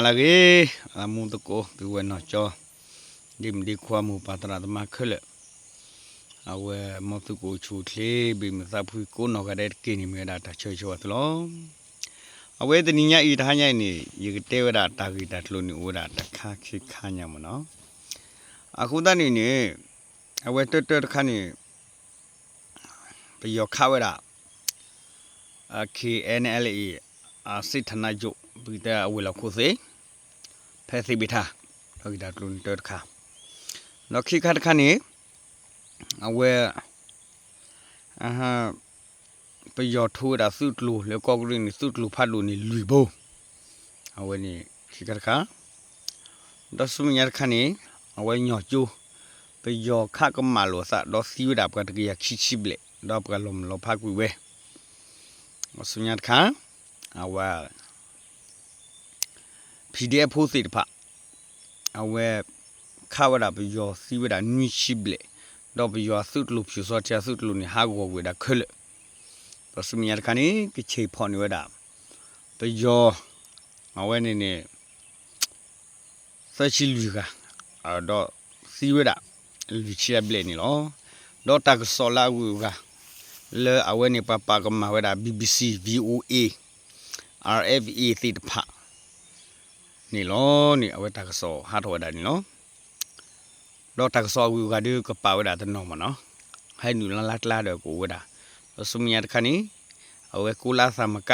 မုၢ်နၤလၢအဂ့ၤ, အမူသကိး ပုၢ်ဝဲၢ်နီၢ်ကၠီ, ဒ့မုၣ်ဒ့ခွါ မိၢ်ပၢ်သရၣ်သမါခဲလၢာ်, အဝဲမ်သုကအိၣ်ဆူၣ်အိၣ်ချ့ ဘၣ်မုာ်သးဖှံကိးနီၢ်ဂၤဒဲးတက့ၢ်န့ၣ် မ့ၢ်ဝဲဒၣ်တၢ်ဆၢဂ့ၤဆၢဝါသုလီၤ. အဝဲတနံၤညါအံၤ တဟါညါအံၤန့ၣ် ယကတဲဝဲဒၣ်တၢ်ဂ့ၢ်တၢ်ကျိၤန့ၣ် အိၣ်ဝဲဒၣ်တခါခံခါညါမ့ၢ်နီၤ. အဃိသတးန့ၣ်န့ၣ် အဝဲတၢတၢတခါန့ၣ် ပယီၤခးဝဲဒၣ် KNLA အစစ်ဌာနချုပ် ပကတဲအဝ့ၢ်လီၢ်ခိၣ်သ့ၣ် ဖဲသ့ၣ်ဘ့ၣ်ထၣ် တၢ်ဂ့ၢ်တၢ်ကျိၤန့ၣ်တၢတခါ, ဒီးခံခါတခါန့ၣ် အဝဲ ပယီၤထိဝဲဒၣ်သုးကျိၤလၢကီၢ်ကရ့ၣ်န့ၣ် သုးကျိၤဖးဒိၣ်န့ၣ်လွံၢ်ဘိ, အဝဲန့ၣ်ခံခါတခါ, ဒီးဆူမဲာ်ညါတခါန့ၣ် အဝဲညီၣ်ကၠိ ပယီၤခးကမၣ်လိာ်အသး ဒီးသံဝဲဒၣ်ပှၤတကယၤခံဆံဘျဲၣ် ဒီးပှၤလီၤမုၢ်လီၤဖးကွံာ်ဝဲ, ဆူမဲာ်ညါတခါ အဝဲ PDF ဖိသ့ၣ်တဖၣ် အဝဲ ခးဝဲဒၣ်ပယီၤသံဝဲဒၣ်နွံဆံဘျဲၣ်, ဒီးပယီၤအသုးကျိၤဖၠူၣ်စီထံအသုးကျိၤန့ၣ် ဟးဂီၤကွံာ်ဝဲဒၣ်ခဲလၢာ်, ဒီးဆူမဲာ်ညါတခါန့ၣ် ကဆဲးဖီၣ်န့ၢ်ဝဲဒၣ် ပယီၤ အဝဲန့ၣ်န့ၣ် သၢဆံလွံၢ်ဂၤ, ဒီးသံဝဲဒၣ် လွံၢ်ဆံအဘျဲၣ်န့ၣ်လီၤ. ဒီးတၢ်ကစီၣ်လၢအဂုၤအဂၤ လၢအဝဲန့ၣ်ပှၤပာ်ကမၣ်ဝဲဒၣ် BBC, VOA, RFA သ့ၣ်တဖၣ် န့ၣ်လီၤန့ၣ် အဝဲတၢ်ကစီၣ်ဟးထီၣ်ဝဲဒၣ်န့ၣ်လီၤ. ဒီးတၢ်ကစီၣ်အဂုၤအဂၤဒုးကပာ်ဝဲဒၣ်တနီၤမ့ၢ်နီၤ, ဟဲနုာ်လါလါကျါဒီးကအိၣ်ဝဲဒၣ်, ဒီးဆူမဲာ်ညါတခါန့ၣ် အဝဲကိလါသးမက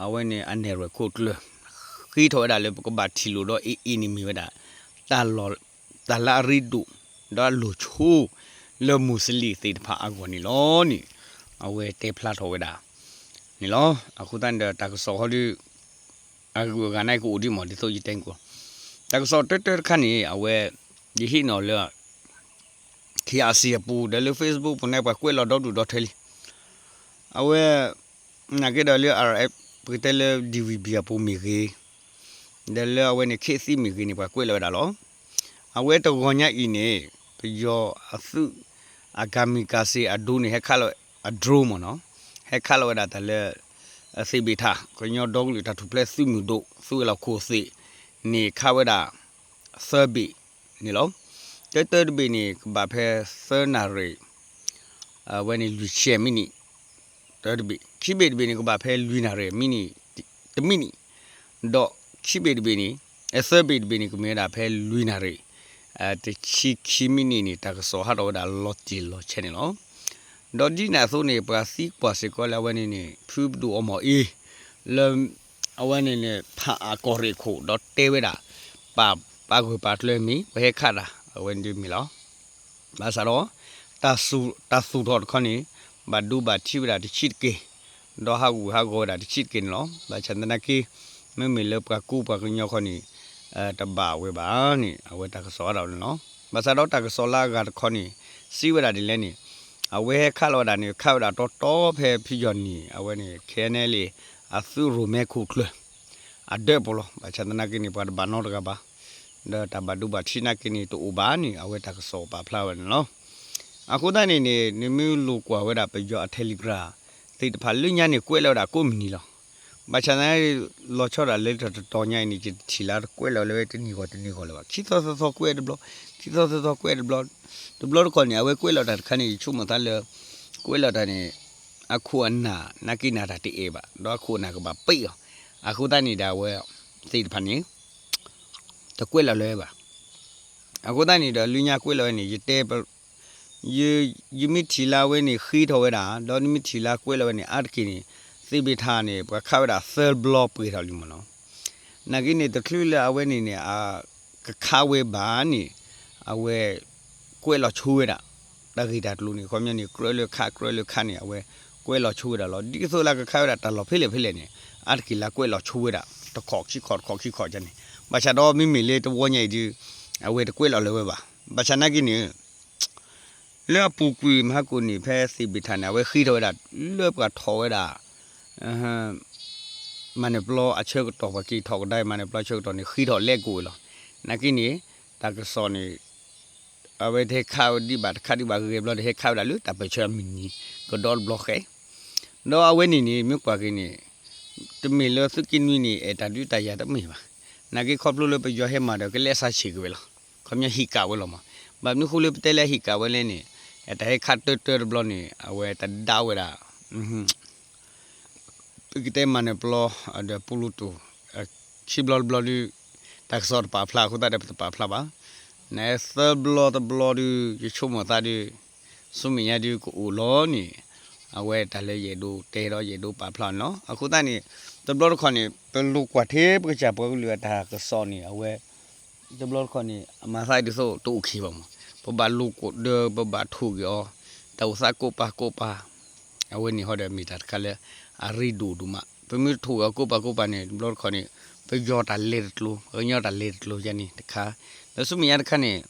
အဝဲန့ၣ်အနဲၣ်ရွဲၣ်ခိၣ်ကျၢၢ် ဃ့ထီၣ်ဝဲဒၣ်လၢပကဘၣ်ထံၣ်လိာ်ဒီး AA န့ၣ်မ့ၢ်ဝဲဒၣ် တၢ်လၢအရ့ဒိၣ် ဒီးအလိၤဆိ လၢမူးစလ့ၣ်သ့ၣ်တဖၣ်အဂီၢ်န့ၣ်လီၤန့ၣ် အဝဲတဲဖျါထီၣ်ဝဲဒၣ်န့ၣ်လီၤ. အဃိသတးန့ၣ်ဒီးတၢ်ကစီၣ်ဟီဒုး အဂုၤအဂၤန့ၣ်ကအိၣ်ဒံးမ့ၢ် ဒ်သိးယတဲကီး, တၢ်ကစီၣ်တၢတၢတခါန့ၣ် အဝဲ ယဟ့ၣ်နီၤလၢ KIC အပူၤ ဒီးလၢ Facebook ပူၤန့ၣ် ပှၤကွဲးလီၤဒီဒူၣ်ဒီထၢလံ. အဝဲ နာ်က့ဒီးလၢ RF ပကတဲလၢ DVB အပူၤမ့ၢ်ဂ့ၤ, ဒီးလၢအဝဲန့ၣ် ခေတ်သစ် မ့ၢ်ဂ့ၤန့ၣ် ပှၤကွဲးလီၤဝဲဒၣ်လီၤ. အဝဲတဂီၤညါအံၤန့ၣ် ပယီၤအသုး အ kamikaze အဒိန့ၣ် ဟဲခးလီၤ အ drone မ့ၢ်နီၤ, ဟဲခးလီၤဝဲဒၣ်တၢ်လၢ သ့ၣ်ဘ့ၣ်ထၣ် ကညီဒီကလုာ်တၢ်ထူၣ်ဖျဲးသုးမုၢ်ဒိၣ် သုးဝဲၤလီၢ်ခိၣ်သ့ၣ်န့ၣ် ခးဝဲဒၣ် သၢဘ့ၣ်န့ၣ်လီၤ. တၢတၢတဘ့ၣ်န့ၣ် ကဘၣ်ဖဲသၢနၣ်ရံၣ် အဝဲန့ၣ်လွံၢ်ဆံမံးနံး တၢတဘ့ၣ်, ခံဘ့ၣ်တဘ့ၣ်န့ၣ် ကဘၣ်ဖဲလွံၢ်နၣ်ရံၣ်မံးနံး တမံးနံး, ဒီးခံဘ့ၣ်တဘ့ၣ်န့ၣ် အသၢဘ့ၣ်တဘ့ၣ်န့ၣ် ကမ့ၢ်ဝဲဒၣ်ဖဲလွံၢ်နၣ်ရံၣ် တဆံခံမံးနံးန့ၣ် တၢ်ကစီၣ်ဟးထီၣ်ဝဲဒၣ်လီၤတံၢ်လီၤဆဲးန့ၣ်လီၤ. ဒီးဒ်န့ၣ်အသိးန့ၣ် ပှၤသံကွၢ်စ့ၢ်ကီးလၢအဝဲန့ၣ်န့ၣ် ဖုပဒိၣ်အီမီၤအ့ လၢ အဝဲန့ၣ်န့ၣ် ဖးအကီၢ်ရ့ၣ်ခိၣ် ဒီးတဲဝဲဒၣ် ပာ်ပာ်ဂၢၢ်ပာ်ကျၢၤမ့ၢ် ပှၤဟဲခးတၢ် အဝဲန့ၣ်ဒ်မ့ၢ်လီၤ. ဘၣ်ဆၣ်ဒီး တၢ်သူၣ်ထီၣ်တခီန့ၣ် ဘၣ်ဒိဘၣ်ထံးဝဲဒၣ်တဆံးတက့ၢ်, ဒီးဟးဂူာ်ဟးဂီၤဝဲဒၣ်တဆံးတက့ၢ်န့ၣ်လီၤ. ဘၣ်ဆၣ်သနာ်က့ မ့မ့ၢ်လၢပှၤကူပှၤကညီခီန့ၣ် တဘၣ်ဝဲဘၣ်န့ၣ် အဝဲတၢ်ကစီၣ်ဟးထီၣ်န့ၣ်လီၤ. ဘၣ်ဆၣ်ဒီးတၢ်ကစီၣ်လၢအဂၤတခီန့ၣ် စံးဝဲဒၣ်ဒ်လဲၣ်န့ၣ် အဝဲဟဲခးလီၤဝဲဒၣ်န့ၣ် ခးဝဲဒၣ်တီတီဖဲဖုယီၢ်နံၣ် အဝဲန့ၣ် KNLA အသုးရိၣ်မဲခိၣ်ကျၢၢ် အဒၢးပူၤလီၤ. ဘၣ်ဆၣ်သနာ်က့န့ၣ် ပှၤတဘၣ်နီတဂၤဘၣ်, ဒီးတၢ်ဘၣ်ဒိဘၣ်ထံးနာ်က့န့ၣ် တအိၣ်ဘၣ်န့ၣ် အဝဲတၢ်ကစီၣ်ပာ်ဖျါဝဲန့ၣ်လီၤ. အဃိသတးန့ၣ်န့ၣ် နမ့ၢ်လိာ်ကွၢ်ဝဲဒၣ်ပယီၤအ Telegram သ့ၣ်တဖၣ်လၢညါန့ၣ် ကွဲးလီၤဝဲဒၣ်ကိးမုၢ်နံၤလီၤ. ဘၣ်ဆၣ်သနာ်က့ လီၤဆီဒၣ်လၢတတီၤညါအံၤန့ၣ် ယတထံၣ်လၢတကွဲးလီၤလၢဝဲတနံၤဂီၢ်တနံၤဂီၢ်လၢၤဘၣ်. ခံသီသၢသီကွဲးတဘျီ, ခံသီသၢသီကွဲးတဘျီ, တဘျီတခီၣ်န့ၣ် အဝဲကွဲးလီၤတၢ်တခါန့ၣ် ယဆိကမိၣ်သးလၢ ကွဲးလီၤတၢ်န့ၣ် အခိၣ်အနၢ် နာ်က့နၢ်တၢ်တအဲၣ်ဘၣ်, ဒီးအခိၣ်အနၢ်ကဘၣ်ပ့ၢ်အီၤ, အဃိသတးန့ၣ်ဒီးအဝဲ သ့ၣ်တဖၣ်န့ၣ် တကွဲးလီၤလၢၤဘၣ်. အဃိသတးန့ၣ်ဒီး လၢညါကွဲးလီၤဝဲန့ၣ် ယတဲ ယ ယမ့ၢ်ထံၣ်လၢအဝဲန့ၣ်ဃ့ထီၣ်ဝဲဒၣ်, ဒီးနမ့ၢ်ထံၣ်လၢကွဲးလီၤဝဲန့ၣ် အါတက့ၢ်န့ၣ် သ့ၣ်ဘ့ၣ်ထၣ်န့ၣ် ပှၤခးဝဲဒၣ်သၢဘျီပှဲၤထီၣ်လံမ့ၢ်နီၤ. နာ်က့န့ၣ် တချုးလၢအဝဲန့ၣ်န့ၣ် အကခးဝဲဘၣ်န့ၣ် အဝဲ ကွဲးလီၤဆိဝဲဒၣ် တၢ်ဂ့ၢ်တၢ်ကျိၤန့ၣ် ခီပညီန့ၣ် ကြၢးလၢခး ကြၢးလၢခးန့ၣ် အဝဲကွဲးလီၤဆိဝဲဒၣ်လီၤ. ဒ်သိးလၢကခးဝဲဒၣ်တၢ်လီၢ်ဖဲလဲၣ်ဖဲလဲၣ်န့ၣ် အါတက့ၢ်လၢကွဲးလီၤဆိဝဲဒၣ် တခီၣ်ခံခီၣ် တခီၣ်ခံခီၣ်န့ၣ်, ဘၣ်ဆၣ်ဒီးမ့မ့ၢ်လၢတဝီညါအံၤဒုး အဝဲတကွဲးလီၤလၢၤဝဲဘၣ်. ဘၣ်ဆၣ်နာ်က့န့ၣ် လၢအပူၤကွံာ်မဟါကိၣ်န့ၣ် ဖဲသ့ၣ်ဘ့ၣ်ထၣ်န့ၣ် အဝဲဃ့ထီၣ်ဝဲဒၣ် လၢပှၤထီၣ်ဝဲဒၣ် မၤနၢၤပျီအဆၢကတီၢ် ပှၤက့ၤထီၣ်ကဒါမၤနၢၤပျီအဆၢကတီၢ်န့ၣ် ဃ့ထီၣ်လဲကိၣ်ဝဲလီၤ. နာ်က့န့ၣ် တၢ်ကစီၣ်န့ၣ် အဝဲတဟဲခးဝဲဒံးဘၣ် တခါဒံးဘၣ်ဂ့ၤဂ့ၤဘျီ တဟဲခးဝဲဒၣ်လၢတၢ်ပၢၢ်ဆၢအမုၢ်နံၤ ကဒီတဘျီဃီ ဒီးအဝဲန့ၣ်န့ၣ် မ့ၢ်ကွၢ်က့ၤန့ၣ် တမ့ၢ်လၢသုးက့နွံန့ၣ် အဲၣ်တၢ်ဒုးတၢ်ယၤတမ့ၢ်ဘၣ်. နာ်က့ခီဖျိလၢပယီၤဟဲမၤဒီးကလဲၤစးဆံးက့ၤဝဲလီၤ. ခီပညီဟံးကးဝဲလီၤမး. ဘၣ်မနုၤဃိလၢပတဲလၢဟံးကးဝဲလဲၣ်န့ၣ်, တၢ်ဟဲခးတၢတၢတဘျီန့ၣ် အဝဲတဒါဝဲဒၣ် ပကတဲမၤနၢၤပျီ ဒီးပူလူတူၢ် ခံဘျီတဘျီဒုး တၢ်ကစီၣ်တပာ်ဖျါအဃိသတးဒီးပတပာ်ဖျါဘၣ်. နသၢဘျီတဘျီဒုး ယဆိကမိၣ်သးဒုး ဆူမဲာ်ညါဒုးကအိၣ်လီၤန့ၣ် အဝဲတၢ်လၢယအဲၣ်ဒိးတဲဒီးယအဲၣ်ဒိးပာ်ဖျါန့ၣ်လီၤ. အဃိသတးန့ၣ် တဘျီတခီၣ်န့ၣ် ပလိာ်ကွၢ်ထဲပကစၢ်ပှၤကလုာ်အတၢ်ကစီၣ်န့ၣ် အဝဲ တဘျီတခီၣ်န့ၣ် အမၤသးဒ်သိးတအိၣ်ခံဘၣ်မး. ပဘၣ်လိာ်ကွၢ်ဒီးပဘၣ်ထိၣ်က့ၤအီၤ တၢ်အိၣ်သးကိးပၤကိးပၤ အဝဲန့ၣ်ဟီဒီးမ့ၢ်တၢ်တခါလၢ အရ့ဒိၣ်ဒိၣ်မး. ပမ့ၢ်တထိၣ်က့ၤအီၤကိးပၤကိးပၤန့ၣ် တဘျီတခီၣ်န့ၣ် ပယီၤတၢ်လဲၤတကျိၤ ပှၤကညီတၢ်လဲၤတကျိၤယါန့ၣ်တခါ. ဒီးဆူမဲာ်ညါတခါန့ၣ်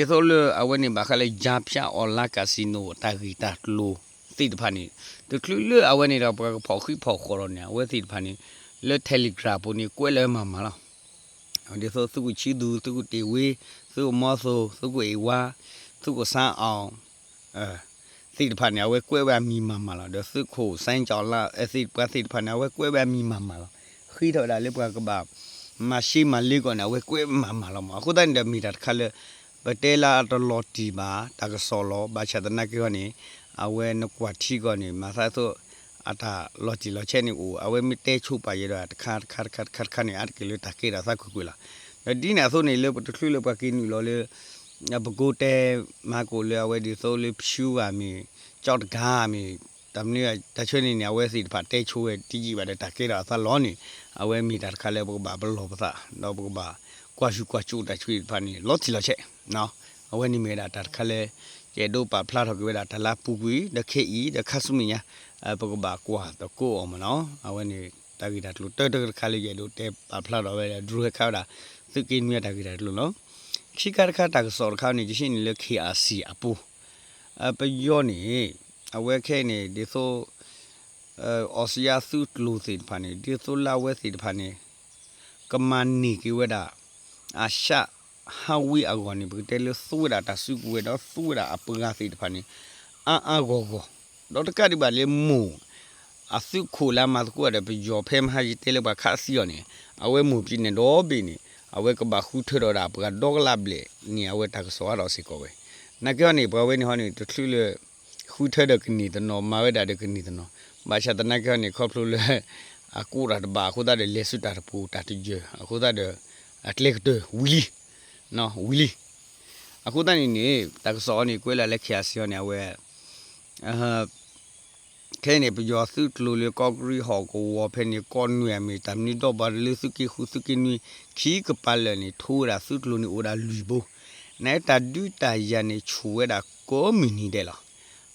ဒ်သိးလၢအဝဲန့ၣ်ဘၣ်ဃးလၢ ယါဖၠၣ် online casino တၢ်ဂ့ၢ်တၢ်ကျိၤသ့ၣ်တဖၣ်န့ၣ် တချုးလၢအဝဲန့ၣ်ဒီးပှၤကဖီၣ်ဃံးဖီၣ်ဃီးဒီးန့ၣ် အဝဲသ့ၣ်တဖၣ်န့ၣ် လၢ Telegram ပူၤန့ၣ် ကွဲးလၢမၤမၤလီၤ. ဒ်သိးသုးခိၣ်ဆံသူ, သုးခိၣ်တ့ၢ်ဝ့, သုးခိၣ်မီသိ, သုးခိၣ်အ့ၣ်ဝါ, သုးခိၣ်စါအီၤ သ့ၣ်တဖၣ်န့ၣ် အဝဲကွဲးဝဲအမံၤမၤမၤလီၤ. ဒီးသုးခိၣ်စဲကၠီလါ သ့ၣ်ပှၤသ့ၣ်တဖၣ်န့ၣ် အဝဲကွဲးဝဲအမံၤမၤမၤလီၤ. ဃ့ထီၣ်ဝဲဒၣ်လၢပှၤကဘၣ်မၤရှဲမၤလ့ကီးန့ၣ် အဝဲကွဲးမၤမၤလီၤမး. အဃိသတးန့ၣ်ဒီးမ့ၢ်တၢ်တခါလၢ ပတဲလၢအတလီၤတံၢ်ဘၣ် တၢ်ကစီၣ်လီၤ. ဘၣ်ဆၣ်သနာ်က့ဟီန့ၣ် အဝဲနကွၢ်ထံကီၢ်န့ၣ် မၤသးသိး အတၢ်လီၤတံၢ်လီၤဆဲးန့ၣ်အိၣ် အဝဲမ့ၢ်တဲဆိပာ်ယဲဒီးတခါတခါတခါတခါတခါန့ၣ် အါတက့ၢ်လၢတၢ်ကဲထီၣ်သးကွ့ၢ်ကွ့ၢ်လီၤ. ဒီးဒ်န့ၣ်အသိးန့ၣ် လၢပတချုးလၢပှၤက့ၤနုာ်လီၤလၢ ပကိးတဲ မၤကိးလၢအဝဲဒ်သိးလၢဖၠူဂၤမ့ၢ် ကၠီတကၤမ့ၢ် တၢ်မနုၤတၢ်ဆၢန့ၣ်န့ၣ် အဝဲသ့ၣ်တဖၣ်တဲဆိဝဲတယံာ်ဘၣ်ဒီးတၢ်ကဲထီၣ်အသးလီၤန့ၣ် အဝဲမ့ၢ်တၢ်တခါလၢပကဘၣ်ပလီၢ်ပသး ဒီးပကဘၣ်ကွၢ်ဆူၣ်ကွၢ်စိးတၢ်ဆၢသ့ၣ်တဖၣ်န့ၣ် လီၤတံၢ်လီၤဆဲး အဝဲန့ၣ်မ့ၢ်ဝဲဒၣ်တၢ်တခါလၢ ယအဲၣ်ဒိးပာ်ဖျါထီၣ်က့ၤဝဲဒၣ်တၢ်လၢအပူၤကွံာ် ဒီးခဲအံၤ ဒီးခါဆူမဲာ်ညါ ပကဘၣ်ကွၢ်သကိးအီၤမးနီၤ. အဝဲန့ၣ် တၢ်ဂ့ၢ်တၢ်ကျိၤတၢတၢတခါလၢယအဲၣ်ဒိးတဲပာ်ဖျါထီၣ်ဝဲဒၣ် ဒြိဟဲခါဝဲဒၣ် သုးက့နွံအတၢ်ဂ့ၢ်တၢ်ကျိၤလီၤ. ခံခါတခါတၢ်ကစီၣ်တခါန့ၣ် ယဟံးန့ၢ်လၢ ခ့ၣ်အၣ်စံၣ် အပူၤ ပယီၤန့ၣ် အဝဲခဲအံၤန့ၣ် ဒ်သိး အီစထြ့လယါသုးကျိၤသ့ၣ်တဖၣ်န့ၣ် ဒ်သိးလၢအဝဲသ့ၣ်တဖၣ်န့ၣ် ကမၤန့ၢ်က့ၤဝဲဒၣ် အၤၡၣ် ဟးဝ့အဂီၢ်န့ၣ် ပကတဲလၢသူဝဲဒၣ်တၢ်စုကဝဲၤဒီးသူဝဲဒၣ်အပှၤသ့ၣ်တဖၣ်န့ၣ် အါအါဂီၢ်ဂီၢ် ဒီးတကးဒံးဘၣ်လၢမိၢ် အသုးခိၣ်လၢအမၤသကိးဒီးပယီၤဖဲမဟါယတဲလၢပှၤခးသံအီၤန့ၣ် အဝဲမိၢ်ပျံၤနဲၣ်ဒီဘ့ၣ်န့ၣ် အဝဲကဘၣ်ဃုထၢဒီးဝဲဒၣ်ပှၤဒီကလးဘျဲၣ်န့ၣ် အဝဲတၢ်ကစီၣ်အါထီၣ်စ့ၢ်ကီးဝဲ. နာ်က့ဟီန့ၣ် ပှၤဝဲန့ၣ်ဟီန့ၣ် တချုးလၢ ဃုထၢဒီးကန့ၢ်တနီၤ မၤဝဲဒၣ်ဒီးကန့ၢ်တနီၤ ဘၣ်ဆၣ်သနာ်က့ဟီန့ၣ် ခီဖျိလၢ အကိးတၢ်တဘၣ်အဃိသတးဒီး လဲၤဆူတၢ်တပူၤတၢ်တယၢၤအဃိသတးဒီး အကျဲကတၢၢ်ဝံၤလံ ဝံၤလံ. အဃိသတးန့ၣ်န့ၣ် တၢ်ကစီၣ်အီၤန့ၣ် ကွဲးလၢ်လၢ ခ့ၣ်အၣ်စံၣ် အီၤန့ၣ် အဝဲ ခဲအံၤန့ၣ် ပယီၤသုးကျိၤလၢကီၢ်ကရံၣ်ဟီၣ်ကဝီၤဖဲန့ၣ် ကီၢ်နွံအမ့ၢ် တၢ်မနုၤဒီဘၣ်ဒီးလၢသုးက့ဃု သုးက့နွံ ခံကပၤလၢာ်န့ၣ် ထိဝဲဒၣ်သုးကျိၤန့ၣ်အိၣ်ဝဲဒၣ်လွံၢ်ဘိ န့ၣ်တၢ်ဒုးတၢ်ယၤန့ၣ်ဆူၣ်ဝဲဒၣ်ကိးမုၢ်နံၤဒဲးလီၤ.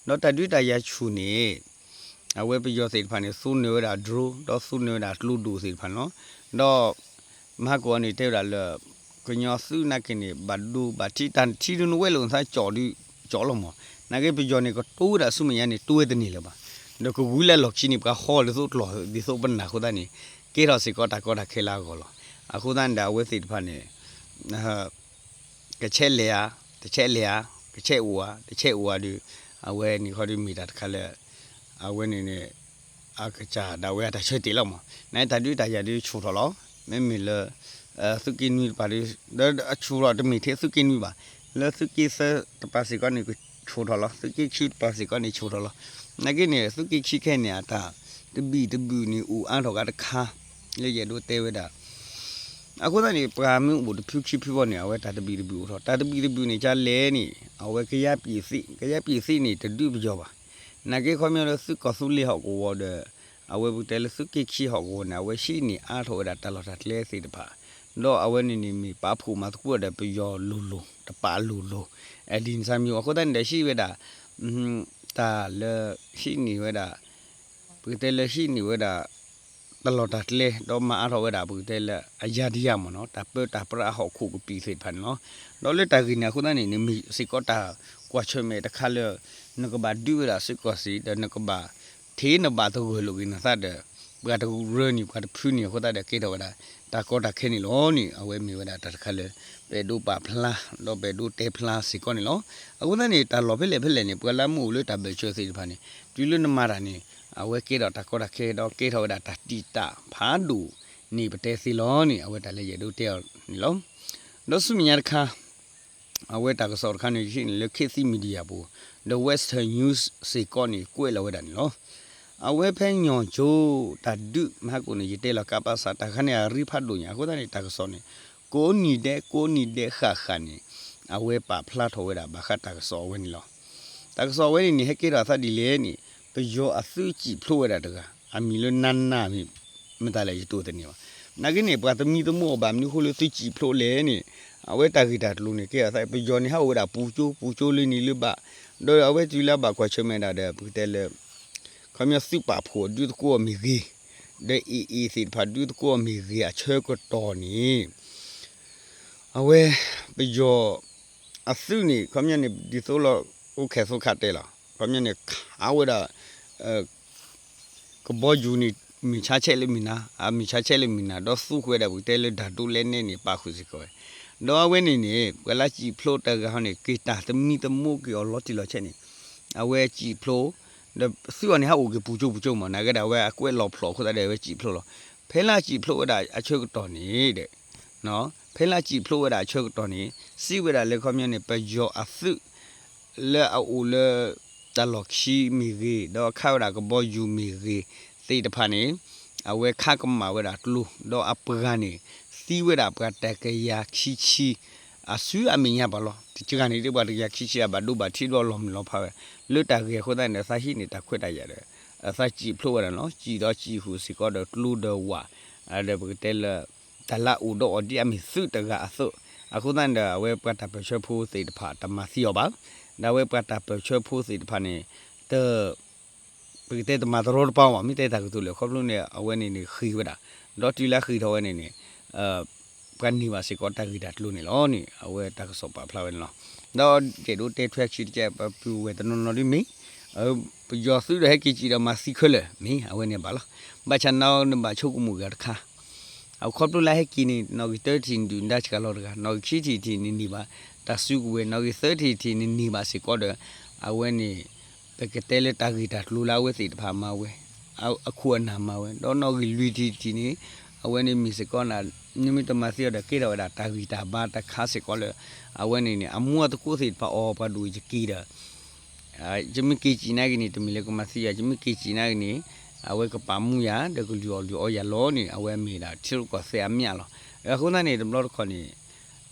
ဒီးတၢ်ဒုးတၢ်ယၤဆူၣ်န့ၣ် အဝဲပယီၤသ့ၣ်တဖၣ်န့ၣ် သူနၢၤဝဲဒၣ် drone ဒီးသူနၢၤဝဲဒၣ်ကျိဒိၣ်သ့ၣ်တဖၣ်န့ၣ်လီၤ. ဒီး မဟါကီးအီၤန့ၣ် တဲဝဲဒၣ်လၢ ကညီသုးနာ်က့န့ၣ် ဘၣ်ဒိဘၣ်ထံး တၢ်ထံဒုးနဝဲလၢနသးကၠီဒုးကၠီလီၤမး. နာ်က့ပယီၤန့ၣ် ကတိၤဝဲဒၣ်ဆူမဲာ်ညါန့ၣ် တိၤဝဲတန့ၢ်လၢၤဘၣ်. ဒီးကဂုာ်လၢလီၢ်ခံန့ၣ် ပှၤဟီဒ်သိးကျိာ်ဒ်သိးပနၢ်အဃိသတးန့ၣ် ကဲထီၣ်စ့ၢ်ကီးတၢ်ကီတၢ်ခဲလၢအဂီၢ်လီၤ. အဃိသတးန့ၣ်ဒီးအဝဲသ့ၣ်တဖၣ်န့ၣ် ကဆဲးလဲၤဧါ, တဆဲးလဲၤဧါ, ကဆဲးအိၣ်ဧါ, တဆဲးအိၣ်ဧါဒီး အဝဲန့ၣ်ခီဒုးမ့ၢ်တၢ်တခါလၢ အဝဲန့ၣ်န့ၣ် အကစၢ်ဒၣ်ဝဲအတၢ်ဆၢတဲာ်လီၤမး. နတၢ်ဒုးတၢ်ယၤဒုးဆူၣ်ထီၣ်လီၤ. မ့မ့ၢ်လၢ သုးက့နွံတပၤဒုး ဒီးအဆူၣ်ထီၣ်တမ့ၢ်ထဲသုးက့နွံဘၣ်. လၢသုးက့သၢတပၤစ့ၢ်ကီးန့ၣ် ကဆူၣ်ထီၣ်လီၤ. သုးက့ခံတပၤစ့ၢ်ကီးန့ၣ်ဆူၣ်ထီၣ်လီၤ. နာ်က့န့ၣ် သုးက့ခံခဲအံၤန့ၣ် အတၢ်တဘံၣ်တဘုၣ်န့ၣ် အိၣ်အါထီၣ်ကါတခါ လၢယအဲၣ်ဒိးတဲဝဲဒၣ် အဃိသတးန့ၣ် ပှၤမ့ၢ်အိၣ်တဖုခံဖုဘၣ်န့ၣ် အဝဲတၢ်တဘံၣ်တဘုၣ်အိၣ်ထီၣ် တၢ်တဘံၣ်တဘုၣ်န့ၣ် ကလဲၣ်န့ၣ် အဝဲကယါပံၣ်သ့ၣ် ကယါပံၣ်သ့ၣ်န့ၣ် တဒုးပယီၤဘၣ်. နာ်က့ခီပညီလၢသုးကီၢ်သူလ့ၤဟီၣ်ကဝီၤဒီး အဝဲပကတဲလၢသုးက့ခံဟီၣ်ကဝီၤန့ၣ် အဝဲဟံးန့ၢ်အါထီၣ်ဝဲဒၣ်တၢ်လီၢ်တၢ်ကျဲသ့ၣ်တဖၣ် ဒီးအဝဲန့ၣ်န့ၣ်မ့ၢ်ပာ်ဖှိၣ်မၤသကိးဒီးပယီၤလိၤလိၤ တပာ်လိၤလိၤ ဒ်န့ၣ်စၢ်မံၤအဃိသတးန့ၣ်ဒီးဟံးဝဲဒၣ် တၢ်လၢ ဟံးန့ၢ်ဝဲဒၣ် ပကတဲလၢဟံးန့ၢ်ဝဲဒၣ် တၢ်လီၢ်တၢ်ကျဲ ဒီးမၤအါထီၣ်ဝဲဒၣ် ပကတဲလၢအယါဒယါမ့ၢ်နီၤ တၢ်ပၢတၢ်ပြးအဟီၣ်ခိၣ်ကပံာ်သ့ၣ်တဖၣ်န့ၣ်လီၤ. ဒီးလၢတၢ်ဂ့ၢ်န့ၣ်အဃိသတးန့ၣ် နမ့ၢ်စ့ၢ်ကီးတၢ်ကွၢ်ဆၢၣ်မဲာ်တခါလၢ နကဘၣ်ဒုးဝဲဒၣ်စ့ၢ်ကီးစ့ၢ် ဒီးနကဘၣ်ထံၣ်နဘၣ်သဂၢၢ်လိာ်က့ၤနသးဒီး ပှၤတရၢန့ၣ် ပှၤတဖုန့ၣ်အဃိသတးဒီးကဲထီၣ်ဝဲဒၣ် တၢ်ကီတၢ်ခဲန့ၣ်လီၤန့ၣ် အဝဲမ့ၢ်ဝဲဒၣ်တၢ်တခါလၢ ပအဲၣ်ဒိးပာ်ဖျါ ဒီးပအဲၣ်ဒိးတဲဖျါစ့ၢ်ကီးန့ၣ်လီၤ. အဃိသတးန့ၣ် တၢ်လီၢ်ဖဲလဲၣ်ဖဲလဲၣ်န့ၣ် ပှၤလၢအမ့ၢ်အိၣ်လၢတၢ်ဘၢၣ်စၢၤသ့ၣ်တဖၣ်န့ၣ် တုၤလၢနမၤတၢ်န့ၣ် အဝဲကဲထီၣ်တၢ်ကီတၢ်ခဲ ဒီးကဲထီၣ်ဝဲဒၣ်တၢ်တံာ်တာ်ဖးဒိၣ် န့ၣ်ပတဲသ့လီၤန့ၣ် အဝဲတၢ်လၢယအဲၣ်ဒိးတဲအီၤန့ၣ်လီၤ. ဒီးဆူမဲာ်ညါတခါ အဝဲတၢ်ကစီၣ်တခါန့ၣ် ယဟံးန့ၢ်လၢ ခေတ်သစ် Media ပူၤ ဒီး Western News စ့ၢ်ကီးန့ၣ် ကွဲးလီၤဝဲဒၣ်န့ၣ်လီၤ. အဝဲဖဲညီၣ်ကၠိတၢ်ဒုးမဟါကိၣ်န့ၣ် ယတဲလီၤ ကပစ တၢ်ခါန့ၣ် အရ့ဖးဒိၣ်ညါ အဃိသတးန့ၣ် တၢ်ကစီၣ်န့ၣ် ကိးနံၤဒဲး ကိးနံၤဒဲးဃၣ်ဃၣ်န့ၣ် အဝဲပာ်ဖျါထီၣ်ဝဲဒၣ် ဘၣ်ဃးတၢ်ကစီၣ်အဝဲန့ၣ်လီၤ. တၢ်ကစီၣ်အဝဲန့ၣ်န့ၣ် ဟဲကဲထီၣ်အသးဒ်လဲၣ်န့ၣ် ပယီၤအသုးစံၣ်ဖျိးဝဲဒၣ်တဂၤ အမံၤလၢနါနၢ်မ့ၢ် မတၤလဲၣ် ယတိၢ်သန့ၤဘၣ်. နာ်က့န့ၣ် ပှၤသမံသမိးအီၤဘၣ်မနုၤအဃိလၢသုးစံၣ်ဖျိးလဲၣ်န့ၣ် အဝဲတၢ်ဂ့ၢ်တၢ်ကျိၤန့ၣ် ကဲအသး ပယီၤန့ၣ် ဟးအိၣ်ဝဲဒၣ်ပူၤကၠိပူၤကၠိလၢန့ၣ်လၢဘၣ်, ဒီးအဝဲတုၤလၢအဘၣ်ကွၢ်ဆၢၣ်မဲာ်ဒၣ်ဒီး ပကတဲလၢ ခီပညီသုးပာ်ဖှိၣ်ဒုးသကိးအီၤမ့ၢ်ဂ့ၤ, ဒီး AA သ့ၣ်တဖၣ်ဒုးသကိးအီၤမ့ၢ်ဂ့ၤ အဆၢကတီၢ်န့ၣ် အဝဲ ပယီၤအသုးန့ၣ် ခီပညီန့ၣ် ဒ်သိးလီၤ အိၣ်ခဲသိးခးတဲလီၤ ခီပညီန့ၣ် ခးဝဲဒၣ် ကဘီယူၤန့ၣ် မ့ၢ်ဆါဆဲးလၢမ့ၢ်နၤ အမ့ၢ်ဆါဆဲးလၢမ့ၢ်နၤ ဒီးသူဃုာ်ဝဲဒၣ် ပကတဲလၢတၢ်ဒိးလဲနဲန့ၣ် ပာ်ဃုာ်စ့ၢ်ကီးဝဲ, ဒီးအဝဲန့ၣ်န့ၣ် ပှၤလၢစံၣ်ဖျိးတဂၤဟီန့ၣ် က့ၤတၢ်သမံသမိးက့ၤအီၤလီၤတံၢ်လီၤဆဲးန့ၣ် အဝဲစံၣ်ဖျိး ဒီးသုးအီၤန့ၣ် ဟးအိၣ်က့ၤပူၤကၠိပူၤကၠိမး နာ်က့ဒီး အဝဲအကွဲးလီၤဖျိးအဃိသတးဒီး အဝဲစံၣ်ဖျိးလီၤ. ဖဲလၢအစံၣ်ဖျိးဝဲဒၣ်အဆၢကတီၢ်န့ၣ်ဒီး ဖဲလၢအစံၣ်ဖျိးဝဲဒၣ်အဆၢကတီၢ်န့ၣ် စံးဝဲဒၣ်လၢခီပညီန့ၣ် ပယီၤအသုး လၢအအိၣ်လၢ တၢ်လီၢ်ခံမ့ၢ်ဂ့ၤ ဒီးအခးဝဲဒၣ်ကဘီယူၤမ့ၢ်ဂ့ၤ သ့ၣ်တဖၣ်န့ၣ် အဝဲခးကမၣ်ဝဲဒၣ်ကျိ ဒီးအပှၤန့ၣ် သံဝဲဒၣ်ပှၤတကယၤခံဆံ အစုအမဲာ်ညါပှၤလီၤ. တကဂၤန့ၣ် ဒ်ပှၤတကယၤခံဆံ အဘၣ်ဒိဘၣ်ထံးဒီးလီၤမုၢ်လီၤဖးဝဲ လၢတၢ်ဂ့ၢ်အဃိသတးန့ၣ် အသးဟံးန့ၢ်တၢ်ခွဲးတၢ်ယာ်ဒီး အသးစံၣ်ဖျိးဝဲဒၣ်လီၤ. စံၣ်ဒီးစံၣ်ဟူးစ့ၢ်ကီးဒီးကျိဒီးဝၣ် ဒီးပကတဲလၢ တၢ်လၢအအိၣ်ဒီးအီၤဒ်အမ့ၢ်သုးတဂၤအသိး အဃိသတးန့ၣ်ဒီး အဝဲပှၤတၢ်ပၢၢ်ဆၢဖိသ့ၣ်တဖၣ်တမၤသံအီၤဘၣ်. ဒီးအဝဲပှၤတၢ်ပၢၢ်ဆၢဖိသ့ၣ်တဖၣ်န့ၣ် တ ပကတဲတမၤတရီတပါအီၤဘၣ် မ့ၢ်တဲတၢ်ကတိၤလၢာ် ခီဖျိန့ၣ် အဝဲန့ၣ်န့ၣ်ဃ့ၢ်ဝဲဒၣ် ဒီးတုၤလၢဃ့ၢ်ထီၣ်ဝဲန့ၣ်န့ၣ် ပှၤန့ၢ်ဘၣ်စ့ၢ်ကီးတၢ်ဂ့ၢ်တၢ်ကျိၤန့ၣ်လီၤန့ၣ် အဝဲတၢ်ကစီၣ်ပာ်ဖျါဝဲန့ၣ်လီၤ. ဒီးယအဲၣ်ဒိးတဲထွဲခံတကဲး ပပုၢ်ဝဲၢ်တနီၤနီၤဒ်မ့ၢ် ပယီၤသုးဒီးဟဲက့ၤစံၣ်ဒီးမၤသံခဲလၢာ်မ့ၢ် အဝဲန့ၣ်ဘၣ်လီၤ. ဘၣ်ဆၣ်န့ၣ်နဘၣ်ဆိကမိၣ်ဂ့ၤတခါ အခီဖျိလၢဟဲက့ၤန့ၣ် နီၣ်ဂံၢ်တၢထံၣ်န့ၣ် ဒုၣ်ဒါဆှၢလီၤတဂၤ နီၣ်ဂံၢ်ခံထံၣ်ထံၣ်န့ၣ်န့ၢ်ဘၣ် တၢ်စုကဝဲၤ နီၣ်ဂံၢ်သၢထံၣ်ထံၣ်န့ၣ်န့ၢ်ဘၣ်စ့ၢ်ကီးဒီး အဝဲန့ၣ် ပကတဲလၢတၢ်ဂ့ၢ်တၢ်ကျိၤလၢအဝဲသ့ၣ်တဖၣ်မၤဝဲ အခိၣ်အနၢ်မၤဝဲ ဒီးနီၣ်ဂံၢ်လွံၢ်ထံၣ်ထံၣ်န့ၣ် အဝဲန့ၣ်မ့ၢ်စ့ၢ်ကီးန နမ့ၢ်တမၤသံအီၤဒီးကဲထီၣ်ဝဲဒၣ်တၢ်ဂံၢ်တၢ်ဘါတခါစ့ၢ်ကီးလၢ အဝဲန့ၣ်န့ၣ် အမူအသကိးသ့ၣ်တဖၣ်အီၤပှၤဒိၣ်ယက့ၤဒီး ယမ့ၢ်က့ၤစံၣ်နာ်က့န့ၣ် တမ့ၢ်လၢကမၤသံယၤ ယမ့ၢ်က့ၤစံၣ်နာ်က့န့ၣ် အဝဲကပာ်မူယၤ ဒီးကလုၢ်အီၣ်လုၢ်အီယၤလီၤန့ၣ် အဝဲမ့ၢ်ဒၣ်ထံရူၢ်ကီၢ်သဲးအမျးလီၤ. အဃိသတးန့ၣ် တဘျီတခီၣ်န့ၣ်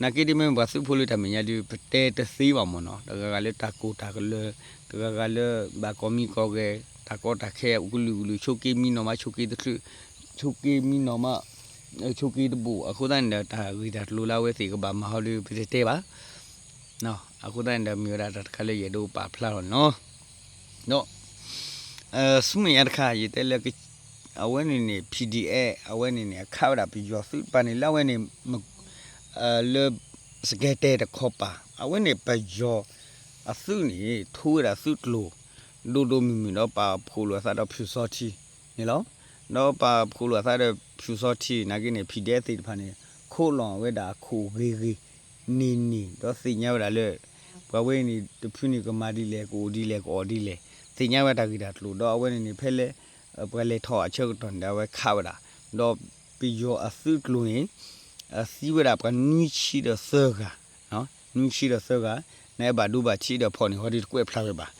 နာ်က့ဒ်မ့ၢ်ပှၤသုးဖိလၢတၢ်မဲာ်ညါဒုး ပတဲတသ့ဘၣ်မ့ၢ်နီၤ တဂၤဂၤလၢတၢ်ကိၢ်တၢ်ကလၢၤ တဂၤဂၤလၢဘၣ်ကီၢ်မံကီၢ်ဂဲၤ တၢ်ကီတၢ်ခဲအိၣ်ကလုာ်ကလုာ် ဆိးက့မံနီၤမး ဆိးက့တချုး ဆိးက့မံနီၤမး ဆိးက့တဘိၣ် အဃိသတးန့ၣ်ဒီး တၢ်ဂ့ၢ်တၢ်ကျိၤလၢအဝဲသ့ၣ်ကဘၣ်မၤဟီဒုး ပတတဲဘၣ် အဃိသတးန့ၣ်ဒီး မ့ၢ်ဝဲဒၣ်တၢ်တခါလၢယအဲၣ်ဒိးပာ်ဖျါလီၤန့ၣ်လီၤ. ဒီး ဆူမဲာ်ညါတခါ ယတဲလၢ အဝဲန့ၣ်န့ၣ် PDF အဝဲန့ၣ်န့ၣ် အခးဝဲဒၣ်ပယီၤသုးတပၤန့ၣ် လၢအဝဲန့ၣ် လၢ စကဲတဲာ်တခီပၤ အဝဲန့ၣ်ပယီၤအသုးန့ၣ် ထိဝဲဒၣ်သုးကျိၤ ဒိၣ်ဒိၣ်မုၢ်မုၢ်ဒီးပာ်ဖှိၣ်လိာ်အသးဒီးဖၠူၣ်စီထံန့ၣ်လီၤ. ဒီးပာ်ဖှိၣ်လိာ်အသးဒီးဖၠူၣ်စီထံ နာ်က့န့ၣ် PDF သ့ၣ်တဖၣ်န့ၣ် ခိးလီၤဝဲဒၣ်အခိၣ်ဂ့ၤဂ့ၤ န့ၢ်န့ၢ် ဒီးသ့ၣ်ညါဝဲဒၣ်လၢ ပှၤဝဲအံၤန့ၣ် တဖုန့ၣ်ကမၤဒ်လဲၣ် ကအိၣ်ဒ်လဲၣ် ကအီၣ်ဒ်လဲၣ် သ့ၣ်ညါဝဲတၢ်ဂ့ၢ်တၢ်ကျိၤ ဒီးအဝဲန့ၣ်န့ၣ် ဖဲလၢ ပှၤလဲၤထီၣ်အဆၢကတီၢ်န့ၣ်ဒီး အဝဲခးဝဲဒၣ် ဒီးပယီၤအသုးကျိၤန့ၣ် သံဝဲဒၣ်ပှၤနွံဆံဒီးသၢဂၤ နွံဆံဒီးသၢဂၤ နအဲၣ်ဘၣ်ဒိဘၣ်ထံးဒီးဖီၣ်န့ၢ်ဟီဒ်တကွဲးဖျါဝဲဘၣ်.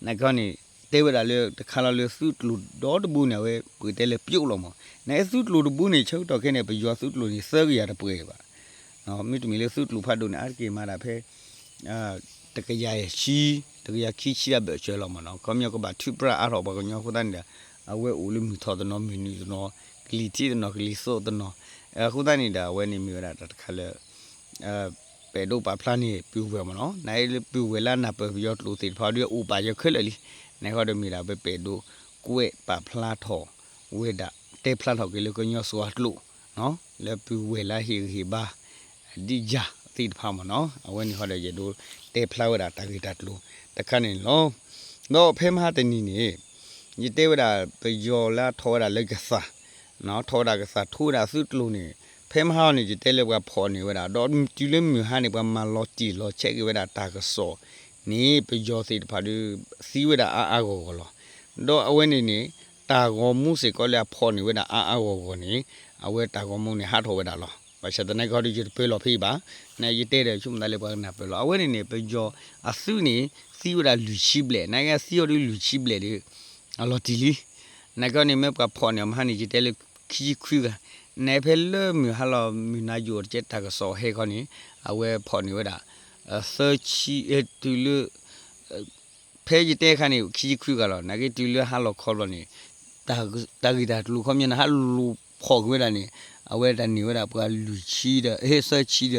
နာ်က့န့ၣ် တဲဝဲဒၣ်လၢတခါလီၤလၢသုးကျိၤဒီတဘိန့ၣ် အဝဲပကတဲလၢပျိးလီၤမး နအဲၣ်သုးကျိၤတဘိန့ၣ် ဆၢကတီၢ်ခဲအံၤန့ၣ် ပယီၤသုးကျိၤန့ၣ် သၢကယၤတပှဲၤဘၣ် မ့တမ့ၢ်လၢသုးကျိၤဖးဒိၣ်န့ၣ် အါတက့ၢ်မၤဒၣ်ဖဲ တကယၤဆံ တကယၤခံဆံအဘၢၣ်စၢၤလီၤမးနီၤ ခီပညီကဘၣ်ထုးပြၢအါထီၣ်ပှၤကညီအဃိသတးန့ၣ်ဒီး အဝဲအိၣ်လၢမုၢ်ထီၣ်တနီၤ မုၢ်နုာ်တနီၤ ကလံၤထံးတနီၤ ကလံၤသိးတနီၤ အဃိသတးန့ၣ်ဒီး အဝဲန့ၣ်မ့ၢ်ဝဲဒၣ်တၢ်တခါလၢ ပအဲၣ်ဒိးပာ်ဖျါန့ၢ်ပုၢ်ဝဲၢ်မးနီၤ နအဲၣ်လၢပုၢ်ဝဲၢ်လၢနၢ်ပၢၢ်ပယီၤကျိာ်သ့ၣ်တဖၣ်ဒီးအိၣ်ပာ်ယၤခဲလၢာ်လံ နဟီဒီးမ့ၢ်ဒၣ်ပပအဲၣ်ဒိးကွဲးပာ်ဖျါထီၣ်ဝဲဒၣ် တဲဖျါထီၣ်က့ၤလၢကညီစှၤကျိာ် လၢပုၢ်ဝဲၢ်လၢဟ့ၣ်ဂံၢ်ဟ့ၣ်ဘါ ဒ်ယၤသ့ၣ်တဖၣ်မးနီၤ အဝဲန့ၣ်ဟီဒီးယအဲၣ်ဒိးတဲဖျါဝဲဒၣ်တၢ်ဂ့ၢ်တၢ်ကျိၤတခါန့ၣ်လီၤ. ဒီးဖဲမဟါတနံၤန့ၣ် ယတဲဝဲဒၣ်ပယီၤလၢထီၣ်ဝဲဒၣ်လၢကသး ထီၣ်ဝဲဒၣ်ကသး ထိဝဲဒၣ်သုးကျိၤန့ၣ် ဖဲမဟါန့ၣ် ယတဲလၢပှၤဖီၣ်န့ၢ်ဝဲဒၣ် ဒီးတုၤလၢမုၢ်ဟါန့ၣ် ပှၤမၤလီၤတံၢ်လီၤဆဲးက့ၤဝဲဒၣ်တၢ်ကစီၣ်န့ၣ် ပယီၤသ့ၣ်တဖၣ်ဒီး သံဝဲဒၣ်အါအါဂီၢ်ဂီၢ်လီၤ. ဒီးအဝဲန့ၣ်န့ၣ် တၢ်ဂီၤမူစ့ၢ်ကီးလၢအဖီၣ်န့ၢ်ဝဲဒၣ်အါအါဂီၢ်ဂီၢ်န့ၣ် အဝဲတၢ်ဂီၤမူန့ၣ်ဟးထီၣ်ဝဲဒၣ်လီၤ. ဘၣ်ဆၣ်သနာ်က့ဟီဒုး ယတပၢလီၤဖဲအံၤဘၣ်, နယတဲဒီးဆိကမိၣ်သးလၢပှၤကနၢ်ပၢၢ်လီၤ. အဝဲန့ၣ်န့ၣ် ပယီၤအသုးန့ၣ် သံဝဲဒၣ်လွံၢ်ဆံဘျဲၣ်, နကသံအီၤဒုးလွံၢ်ဆံဘျဲၣ်ဒီး အလီၤတံၢ်လံ. နကန့ၣ် မ့ၢ်ပှၤဖီၣ်န့ၢ်အီၤမဟါန့ၣ် ယတဲလၢခံဆံခွံဂၤ, နဖဲလၢမုၢ်ဟါလီၤ မုၢ်နၤယိာ်တကဲတၢ်ကစီၣ်ဟဲခီန့ၣ် အဝဲဖီၣ်န့ၢ်ဝဲဒၣ် သၢဆံ တုၤလၢ ဖဲယတဲခါန့ၣ် ခံဆံခွံဂၤလီၤ. နက့တုၤလၢဟါလီၤခီဘျီန့ၣ် တၢ်ဂ့ၢ်တၢ်ကျိၤခီပညီန့ၣ် ဟးလူၤဖီၣ်က့ၤဝဲဒၣ်န့ၣ် အဝဲတၢ်န့ၢ်ဝဲဒၣ်ပှၤလွံၢ်ဆံဒီး သၢဆံဒီး သၢ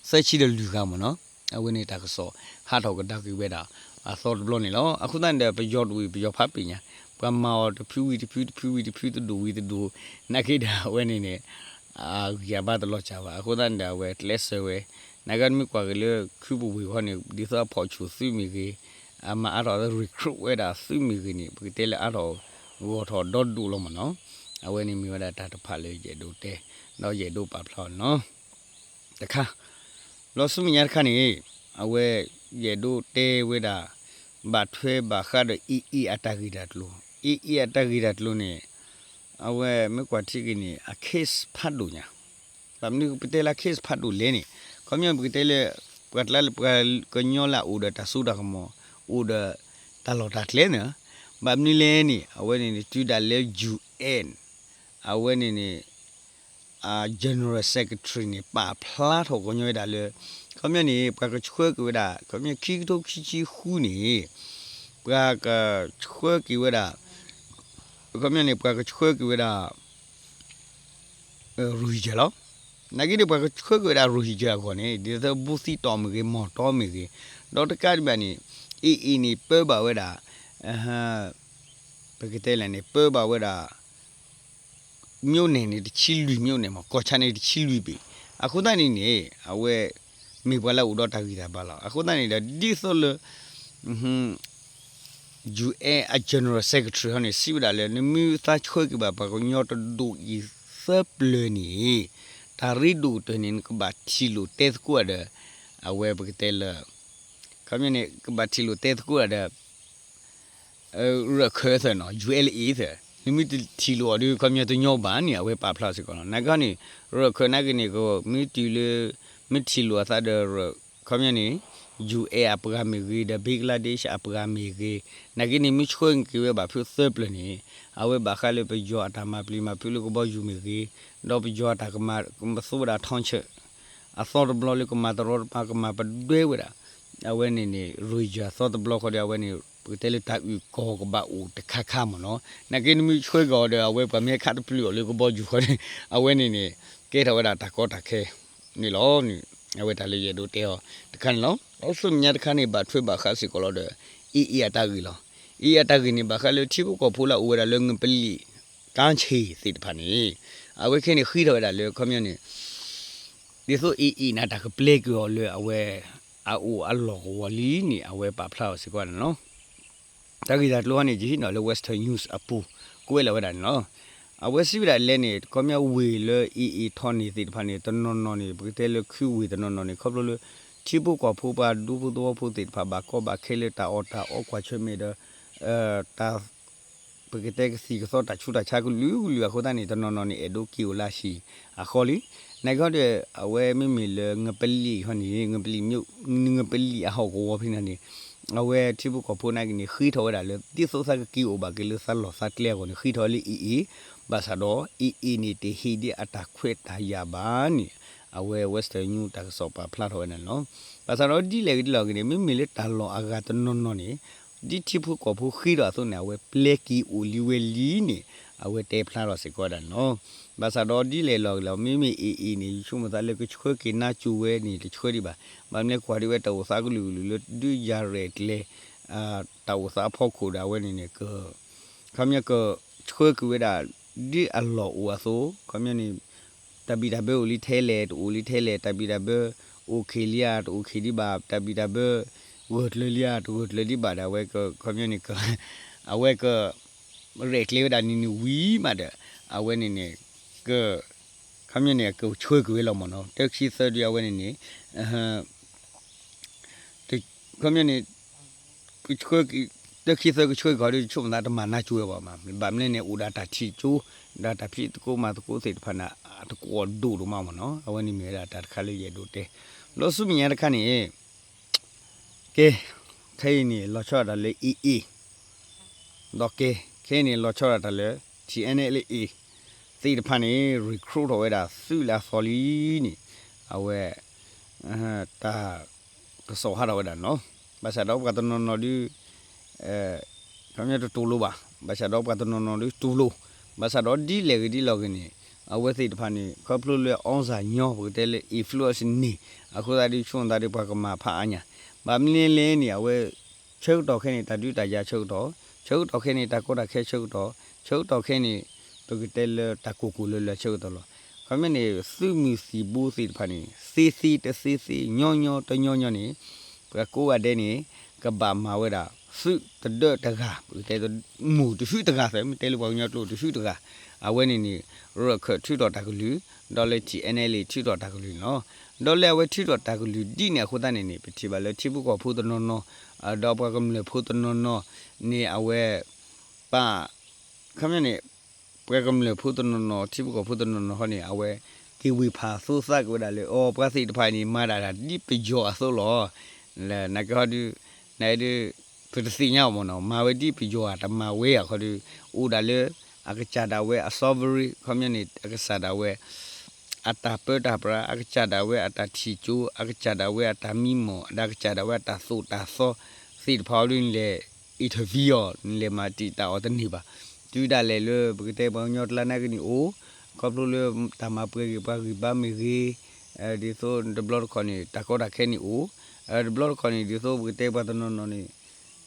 ဆံဒီးလွံၢ်ဂၤမ့ၢ်နီၤ. အဝဲန့ၣ်တၢ်ကစီၣ်ဟးထီၣ်ကဒါက့ၤဝဲဒၣ်အသီတဘျီန့ၣ်လီၤ. အဃိသတးန့ၣ်ဒီး ပယီၤတဝံၤ ပယီၤဖးပ့ၤညါ, ပှၤမၤအီၤတဖုဝံၤတဖု တဖုဝံၤတဖု တဒူၣ်ဝံၤတဒူၣ်, နက့ဒီးအဝဲန့ၣ်န့ၣ် အဂံၢ်အဘါတလီၤစၢ်ဘၣ်. အဃိသတးန့ၣ်ဒီး အဝဲကျဲးစၢးဝဲ, နကမ့ၢ်ကွၢ်က့ၤလၢခုပူၤဝ့ၢ်ဃီန့ၣ် ဒ်သိးအဖီၣ်ဆူၣ်သုးမ့ၢ်ဂ့ၤ, အမၤအါထီၣ် recruit ဝဲဒၣ်သုးမ့ၢ်ဂ့ၤန့ၣ် ပကတဲလၢအါထီၣ်ဂီၢ်ထီၣ်ဒီဒူၣ်လီၤမ့ၢ်နီၤ. အဝဲန့ၣ်မ့ၢ်ဝဲဒၣ်တၢ်တဖၣ်လၢယအဲၣ်ဒိးတဲ ဒီးယအဲၣ်ဒိးပာ်ဖျါအီၤန့ၣ်လီၤ. တခါ လီၤဆူမဲာ်ညါတခါန့ၣ် အဝဲ ယအဲၣ်ဒိးတဲဝဲဒၣ် ဘၣ်ထွဲဘၣ်ဃးဒီး AA အတၢ်ဂ့ၢ်တၢ်ကျိၤ, AA အတၢ်ဂ့ၢ်တၢ်ကျိၤန့ၣ် အဝဲမ့ၢ်ကွၢ်ထံက့ၤန့ၣ် အ case ဖးဒိၣ်ညါ, ဘၣ်မနုၤပတဲလၢ case ဖးဒိၣ်လဲၣ်န့ၣ် ခီပညီပကတဲလၢ ပှၤကျါလၢပှၤကညီလၢအအိၣ်ဒီးတၢ်စိတၢ်ကမီၤ အိၣ်ဒီးတၢ်လီၢ်တၢ်ကျဲန့ၣ်, ဘၣ်မနုၤလဲၣ်န့ၣ် အဝဲန့ၣ်န့ၣ် တုၤဒၣ်လဲာ် UN အဝဲန့ၣ်န့ၣ် General Secretary န့ၣ် ပာ်ဖျါထီၣ်ကညီဝဲဒၣ်လၢ ခီပညီန့ၣ် ပှၤကဆှၢက့ၤဝဲဒၣ် ခီပညီခံကထိခံဆံဃုန့ၣ် ပှၤကဆှၢက့ၤဝဲဒၣ် ခီပညီန့ၣ် ပှၤကဆှၢက့ၤဝဲဒၣ် Rohingya လီၤ. နာ်က့န့ၣ် ပှၤကဆှၢက့ၤဝဲဒၣ် Rohingya အဂီၢ်န့ၣ် ဒ်သိးဘူးသံတီၢ်မ့ၢ်ဂ့ၤ မီၢ်တီမ့ၢ်ဂ့ၤ, ဒီးတကးဒံးဘၣ်န့ၣ် AA န့ၣ် ပၢဘၣ်ဝဲဒၣ် ပကတဲလဲၣ်န့ၣ် ပၢဘၣ်ဝဲဒၣ် မြို့နယ်န့ၣ် တဆံလွံၢ် မြို့နယ်မ့ၢ် ကီၢ်ဆၣ်န့ၣ် တဆံလွံၢ်ဘ့ၣ်. အဃိသတးန့ၣ်န့ၣ် အဝဲ မ့ၢ်ပှၤလၢအအိၣ်ဒီးတၢ်ဂံၢ်တၢ်ဘါလီၤ. အဃိသတးန့ၣ်ဒီး ဒ်သိးလၢ UN အ General Secretary ဟီန့ၣ် စံးဝဲဒၣ်လၢ နမ့ၢ်သးဆှၢက့ၤဘၣ်ပှၤကညီတဒူၣ်အံၤသၢပျၢၤန့ၣ် တၢ်ရ့ဒိၣ်ကတၢၢ်န့ၣ် နကဘၣ်ထံၣ်လိာ်တဲသကိးဒီး အဝဲပကတဲလၢ ခီပညီန့ၣ် ကဘၣ်ထံၣ်လိာ်တဲသကိးဒီး ရၢၢ်ခၢၣ်သၢနီၤ ယူအဲလ်အ့သၢ, နမ့ၢ်တထံၣ်လိာ်အီၤဒီး ခီပညီတညီဘၣ်န့ၣ် အဝဲပာ်ဖျါစ့ၢ်ကီးလီၤ. နာ်က့န့ၣ် ရၢၢ်ခၢၣ်နာ်က့န့ၣ် မ့ၢ်တုၤလၢ မ့ၢ်ထံၣ်လိာ်အသးဒီး ခီပညီန့ၣ် ယူအဲလ်အပှၤမ့ၢ်ဂ့ၤ ဒီး Bangladesh အပှၤမ့ၢ်ဂ့ၤ, နာ်က့န့ၣ် မ့ၢ်ဆှၢက့ၤဝဲဘၣ်ဖုသၢပျၢၤန့ၣ် အဝဲဘၣ်ဃးလၢပယီၤအတၢ်မၤပျံၤမၤဖုးလၢကဘီယူၤမ့ၢ်ဂ့ၤ, ဒီးပယီၤအတၢ်ကမၤ မသိဝဲဒၣ် ထီၣ်ဆၢၣ် အသီတဘျီလၢကမၤတရီတပါ ကမၤပဒွဲဝဲဒၣ် အဝဲန့ၣ်န့ၣ် Rohingya အသီတဘျီဃီဒီး အဝဲန့ၣ် ပကတဲလၢတၢ်အုၣ်ကီၤကဘၣ်အိၣ်တခါခါမ့ၢ်နီၤ. နာ်က့နမ့ၢ်ဆှၢက့ၤအီၤဒီး အဝဲပှၤမ့ၢ်ဟဲခးတပျုာ်အီၤလၢကဘီယူၤဃီန့ၣ် အဝဲန့ၣ်န့ၣ် ကဲထီၣ်ဝဲဒၣ်တၢ်ကီတၢ်ခဲန့ၣ်လီၤ. အဝဲတၢ်လၢယအဲၣ်ဒိးတဲအီၤတခါန့ၣ်လီၤ. ဒီးဆူမဲာ်ညါတခါန့ၣ် ဘၣ်ထွဲဘၣ်ဃးစ့ၢ်ကီးလီၤဒီး AA အတၢ်ဂ့ၢ်လီၤ. AA အတၢ်ဂ့ၢ်န့ၣ် ဘၣ်ဃးလၢထံဖိကီၢ်ဖိလၢအအိၣ်ဝဲဒၣ်လၢငပလံာ် ကၢဆ့ၣ်သ့ၣ်တဖၣ်န့ၣ် အဝဲခဲန့ၣ်ဃ့ထီၣ်ဝဲဒၣ်လၢ ခီပညီန့ၣ် ဒ်သိး AA န့ၣ် တၢ်ကပျဲက့ၤအီၤလၢအဝဲ အအိၣ်အလီၢ်ကဝီၤလံန့ၣ် အဝဲပာ်ဖျါအီၤစ့ၢ်ကီးန့ၣ်လီၤ. တၢ်ဂ့ၢ်တၢ်ကျိၤဟီန့ၣ် ယဟံးန့ၢ်လၢ Western News အပူၤ ကွဲးလီၤဝဲဒၣ်န့ၣ်လီၤ. အဝဲစံးဝဲဒၣ်လဲၣ်န့ၣ် ခီပညီဝ့ၢ်လၢ AA ထီၣ်န့ၢ်သ့ၣ်တဖၣ်န့ၣ် တနီၤနီၤန့ၣ် ပကတဲလၢခုဝ့ၢ်တနီၤနီၤန့ၣ် ခီဖျိလၢ ထံဖိကီၢ်ဖိပှၤဒူဖိသဝီဖိသ့ၣ်တဖၣ် ဘၣ်ကီဘၣ်ခဲလၢတၢ်အီၣ်တၢ်အီကွၢ်ဆၢၣ်မဲာ်ဒီး တၢ် ပကတဲကသံၣ်ကသီတၢ်ဆူးတၢ်ဆါကလုာ်ကလုာ်အဃိသတးန့ၣ် တနီၤနီၤန့ၣ် အဲၣ်ဒိးက့ၤအိၣ်လၢဟံၣ်အဃီလံ. နာ်က့ဒီး အဝဲမ့မ့ၢ်လၢငပလံာ်ဟီန့ၣ် ငပလံာ် ငပလံာ်အဟီၣ်ကဝီၤဖဲန့ၣ်န့ၣ် အဝဲထံဖိကီၢ်ဖိနာ်က့န့ၣ် ဃ့ထီၣ်ဝဲဒၣ်လၢ ဒ်သိးသးကက့ၤအိၣ်ဘၣ်က့ၤလၢသးလီၢ်သးကျဲအဂီၢ်န့ၣ် ဃ့ထီၣ်လၢ AA ဘၣ်ဆၣ်ဒီး AA န့ၣ် တဟ့ၣ်ဒံးအတၢ်ခွဲးတၢ်ယာ်ဘၣ်န့ၣ် အဝဲ Western News တၢ်ကစီၣ်ပာ်ဖျါထီၣ်ဝဲဒၣ်န့ၣ်လီၤ. ဘၣ်ဆၣ်ဒီးဒ်လဲၣ်ဂ့ၤဒ်လဲၣ်ဂ့ၤန့ၣ် မ့မ့ၢ်လၢတၢ်လီၢ်အဂၤတနီၤနီၤန့ၣ် ဒ်ထံဖိကီၢ်ဖိဃ့ထီၣ်အသိးန့ၣ် အဝဲပျဲက့ၤအိၣ်လံဝဲလံန့ၣ် အဝဲတဲဖျါထီၣ်စ့ၢ်ကီးဝဲဒၣ်န့ၣ်လီၤ. ဘၣ်ဆၣ်ဒီးဒ်လဲၣ်လီၤဂ့ၤလီၤ မ့မ့ၢ် AA န့ၣ် ယဆိကမိၣ်သးလၢကဆှၢက့ၤနါစိၤဝဲန့ၣ် တဆှၢဒံးဘၣ်. ဘၣ်မနုၤလဲၣ်ကွၢ်ဒံးဝဲတၢ်အိၣ်သးကလုာ်ကလုာ်လၢ ဒုးယၤရဲၣ်ကျဲၤ တၢ်အိၣ်သးအဖီခိၣ်ဒီးအဝဲန့ၣ်န့ၣ် က ခီပညီက ဆှၢက့ၤဝဲဒၣ် ဒ်အလီၢ်အိၣ်အသိး ခီပညီန့ၣ် တၢ်ဘံၣ်တၢ်ဘၢအိၣ်လံထဲလဲၣ် တအိၣ်လံထဲလဲၣ် တၢ်ဘံၣ်တၢ်ဘၢ အိၣ်ခ့လံဧါ တအိၣ်ခ့ဒံးဘၣ် တၢ်ဘံၣ်တၢ်ဘၢ ဂၢၢ်ကျၢၤလံဧါ တဂၢၢ်ကျၢၤဒံးဘၣ်ဒီး အဝဲက ခီပညီန့ၣ် က အဝဲက ရဲၣ်ကျဲၤဝဲဒၣ်န့ၣ်န့ၣ်ဝံၤမးဒီး အဝဲန့ၣ်န့ၣ် က ခီပညီန့ၣ် ကဆှၢက့ၤဝဲလီၤမ့ၢ်နီၤ တၢ်ခံသၢဒုအဝဲန့ၣ်န့ၣ် ခီပညီန့ၣ် ကဆှၢက့ၤ တၢ်ခံသၢကဆှၢကီးဒီး ဆိကမိၣ်သးတမၤနၢ်ကၠိဝဲဘၣ်မး, ဘၣ်မနုၤန့ၣ် အိၣ်ဒီးတၢ်ထံၣ်ကၠိ ဒီးတၢ်ဖံးသကိးမၤသကိးသ့ၣ်တဖၣ်န့ၣ် တကိးဒိၣ်ဒိၣ်မးမ့ၢ်နီၤ. အဝဲန့ၣ်မ့ၢ်ဝဲဒၣ်တၢ်တခါလၢယအဲၣ်ဒိးတဲ လီၤဆူမဲာ်ညါတခါန့ၣ် ကဲ, ခဲအံၤန့ၣ် လီၤဆီဒၣ်တၢ်လၢ AA ဒီးကဲ, ခဲအံၤန့ၣ် လီၤဆီဒၣ်တၢ်လၢ TNLA သ့ၣ်တဖၣ်န့ၣ် recruit ထီၣ်ဝဲဒၣ်သုးလၢအသီလံန့ၣ် အဝဲ တၢ်ကစီၣ်ဟးထီၣ်ဝဲဒၣ်နီၤ. ဘၣ်ဆၣ်ဒီးပှၤတနီၤနီၤဒုး ခီပညီတတူၢ်လိာ်ဘၣ်, ဘၣ်ဆၣ်ဒီးပှၤတနီၤနီၤဒုးတူၢ်လိာ်, ဘၣ်ဆၣ်ဒီးဒ်လဲၣ်ဂ့ၤဒ်လဲၣ်ဂ့ၤန့ၣ် အဝဲသ့ၣ်တဖၣ်န့ၣ် ခီဖျိလၢ အောင်ဇာညော ပကတဲလၢ influence န့ၣ် အဃိသတးဒုး ဆိကမိၣ်သးဒီးပှၤကမၤဖးအါညါ, ဘၣ်မနုၤလဲၣ်န့ၣ် အဝဲ ဆၢကတီၢ်ခဲအံၤန့ၣ် တၢ်ဒုးတၢ်ယၤဆၢကတီၢ်, ဆၢကတီၢ်ခဲအံၤန့ၣ် တၢ်ကီတၢ်ခဲဆၢကတီၢ်, ဆၢကတီၢ်ခဲအံၤန့ၣ် ပကတဲလၢတၢ်ကိၢ်ကိၢ်လၢလၢဆၢကတီၢ်လီၤ. ခီပညီန့ၣ် သုးမုၢ်သံၣ်ဘိသ့ၣ်တဖၣ်န့ၣ် သ့သ့တသ့သ့ ညီညီတညီညီန့ၣ် ပှၤကိးဂၤဒဲးန့ၣ် ကဘၣ်မၤဝဲဒၣ် သုးတဒၢတဂၤ ပကတဲ မိၢ်တဟုတဂၤသ့ မ့ၢ်တဲလၢပှၤကညီကျိာ်တဟုတဂၤ, အဝဲန့ၣ်န့ၣ် ရၢၢ်ခၢၣ်ထုးထီၣ်တၢ်ကလုၢ်, ဒီးလၢ TNLA ထုးထီၣ်တၢ်ကလုၢ်န့ၣ်လီၤ. ဒီးလၢအဝဲထုးထီၣ်တၢ်ကလုၢ်ဒ်န့ၣ်အဃိသတးန့ၣ်န့ၣ် ပထံၣ်ဘၣ်လၢထံဖိကီၢ်ဖိတနီၤနီၤ ဒီးပှၤကမျၢၢ်ဖိတနီၤနီၤန့ၣ် အဝဲ ပ ခီပညီန့ၣ် ပှၤကမျၢၢ်ဖိတနီၤနီၤ ထံဖိကီၢ်ဖိတနီၤနီၤဟီန့ၣ် အဝဲ က့ၤဝ့ၤဖးသိသးက့ၤဝဲဒၣ်လၢ အိ ပှၤသ့ၣ်တဖၣ်န့ၣ် မၤဒၣ်တၢ်ဒ်ပယီၤအသိးလီၤ. နာ်က့ဟီဒုး နဒုး ပတသ့ၣ်ညါအီၤမ့ၢ်နီၤ, မၤဝဲဒ်ပယီၤဧါ တမၤဝဲဧါခီဒုး အိၣ်ဒၣ်လၢ အကစၢ်ဒၣ်ဝဲအ sovereign ခီပညီန့ၣ် အကစၢ်ဒၣ်ဝဲ အတၢ်ပၢတၢ်ပြး အကစၢ်ဒၣ်ဝဲအတၢ်ထံၣ်ကၠိ အကစၢ်ဒၣ်ဝဲအတၢ်မံမီၢ် ဒီးအကစၢ်ဒၣ်ဝဲအတၢ်သိၣ်တၢ်သီသ့ၣ်တဖၣ်အီၤဒုး နလဲၤ interview အီၤ နလဲၤမၤတံာ်တာ်အီၤတန့ၢ်ဘၣ်. တုၤဒၣ်လဲာ်လၢပကတဲပှၤကညီကျါနာ်က့န့ၣ်အိၣ် ခီဖျိလၢတၢ်မၤပှဲၤဂ့ၢ်ပှၤဂံၢ်ဘါမ့ၢ်ဂ့ၤ, ဒ်သိးတဘျီတခီၣ်န့ၣ် တၢ်ကီတၢ်ခဲန့ၣ်အိၣ်, တဘျီတခီၣ်န့ၣ် ဒ်သိးပကတဲပှၤတနီၤနီၤန့ၣ်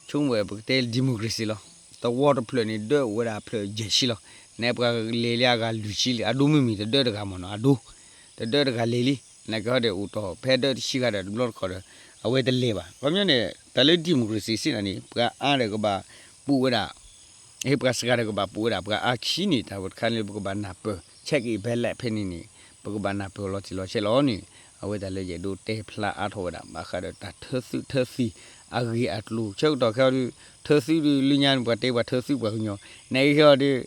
ဆိကမိၣ်ဝဲပကတဲ democracy လီၤ. တဝီတဖျၢၣ်န့ၣ် ဒၢအိၣ်ဝဲဒၣ်ဖျၢၣ်ယဲၢ်ဆံလီၤ. နပှၤလဲၤလၢအဂၤလွံၢ်ဆံလံ အဒိမ့မ့ၢ်တဒၢတဂၤမ့ၢ်နီၤ အဒိ တဒၢတဂၤလဲၤလံ. နာ်က့ဟီဒီးအိၣ်တီၢ်ဖဲဒၢတဆံဂၤဒီးတဘျီတခီၣ်ဒီး အဝဲတလဲၤဘၣ်. ခီပညီန့ၣ် တၢ်လၢ democracy စ့ၢ်ကီးန့ၣ် ပှၤအါဒီးကဘၣ်ပူၤဝဲဒၣ် ဟ့ၣ်ပှၤစှၤဒီးကဘၣ်ပူၤဝဲဒၣ် ပှၤအါခံန့ၣ် တၢ်ဝဲတခါန့ၣ်လၢပကဘၣ်နၢ်ပၢၢ် check it ballot ဖဲန့ၣ်န့ၣ် ပကဘၣ်နၢ်ပၢၢ်လီၤတံၢ်လီၤဆဲးလီၤန့ၣ် အဝဲတၢ်လၢယအဲၣ်ဒိးတဲဖျါအါထီၣ်ဝဲဒၣ် ဘၣ်ဃးဒီးတၢ်ထၢသုးထၢသံၣ်အဂ့ၢ်အကျိၤ ဆၢကတီၢ်ခဲအံၤဒုး ထၢသုးဒုးလၢညါန့ၣ် ပှၤတဲပှၤထၢသုးပှၤကညီ နာ်က့ခဲအံၤဒုး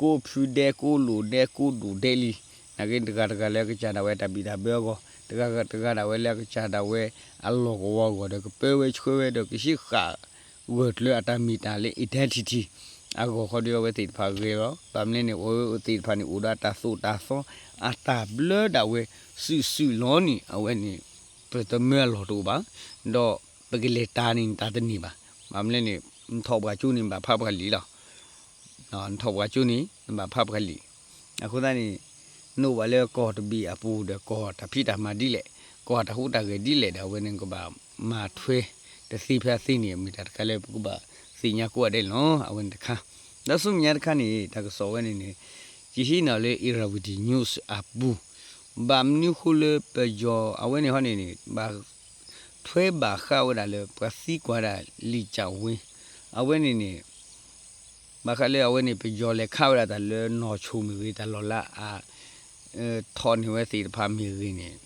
ကိးဖုဒဲ ကိးလိာ်ဒဲ ကိးဒိၣ်ဒဲလံ. နာ်က့တဂၤတဂၤလၢအကစၢ်ဒၣ်ဝဲတၢ်ဘံၣ်တၢ်ဘၢအဂီၢ် တဂၤတဂၤဒၣ်ဝဲလၢအကစၢ်ဒၣ်ဝဲ အလီၢ်ကဝီၤအဂီၢ်ဒီး ကပၢဝဲဆှၢဝဲဒီး ကဟံးဃာ်ဂၢၢ်ကျၢၤအတၢ်မ့ၢ်တၢ်လၢ identity အဂီၢ်ခီဒုး အဝဲသ့ၣ်တဖၣ်ဂ့ၤလီၤ. ဘၣ်မနုၤန့ၣ် အဝဲသ့ၣ်တဖၣ်န့ၣ် အိၣ်ဒီးအတၢ်သိၣ်တၢ်သီ အတၢ်ဘျၢဒၣ်ဝဲ စုာ်စုာ်လီၤန့ၣ် အဝဲန့ၣ် ပတမၢအလီၢ်တအိၣ်ဘၣ်, ဒီးပကလဲၤတၢ်န့ၣ်တၢ်တန့ၢ်ဘၣ်. ဘၣ်မနုၤန့ၣ် နထီၣ်ပှၤကၠိန့ၣ် နဘၣ်ဖးပှၤလံာ်လီၤ. နထီၣ်ပှၤကၠိန့ၣ် နဘၣ်ဖးပှၤလံာ်. အဃိသတးန့ၣ် နအိၣ်ဘၣ်လၢကီၢ်တဘ့ၣ်အပူၤဒီး ကီၢ်တၢ်ဖံးတၢ်မၤဒ်လဲၣ်, ကီၢ်တၢ်ဟူးတၢ်ဂဲၤဒ်လဲၣ်ဒီး အဝဲန့ၣ်ကဘၣ်မၤထွဲတသ့ဖဲအသ့န့ၣ် မ့ၢ်တၢ်တခါလၢပကဘၣ်သ့ၣ်ညါကိးဂၤဒဲးလီၤ. အဝဲန့ၣ်တခါ ဒီးဆူမဲာ်ညါတခါန့ၣ် တၢ်ကစီၣ်ဝဲန့ၣ်န့ၣ် ယဟံးန့ၢ်လၢ Irrawaddy News အပူၤ, ဘၣ်မနုၤဃိလၢပယီၤအဝဲန့ၣ်ဟီန့ၣ်န့ၣ် ဘၣ်ထွဲဘၣ်ဃးဝဲဒၣ်လၢ ပှၤသံကွၢ်ဒၣ်လံာ်ကၠးဝ့, အဝဲန့ၣ်န့ၣ် ဘၣ်ဃးလၢအဝဲန့ၣ် ပယီၤလဲၤခးဝဲဒၣ်တၢ်လၢနီၢ်ဆိၣ်မ့ၢ်ဂ့ၤ တၢ်လီၢ်လၢအ ထီၣ်န့ၢ်ဝဲသ့ၣ်တဖၣ်မ့ၢ်ဂ့ၤန့ၣ်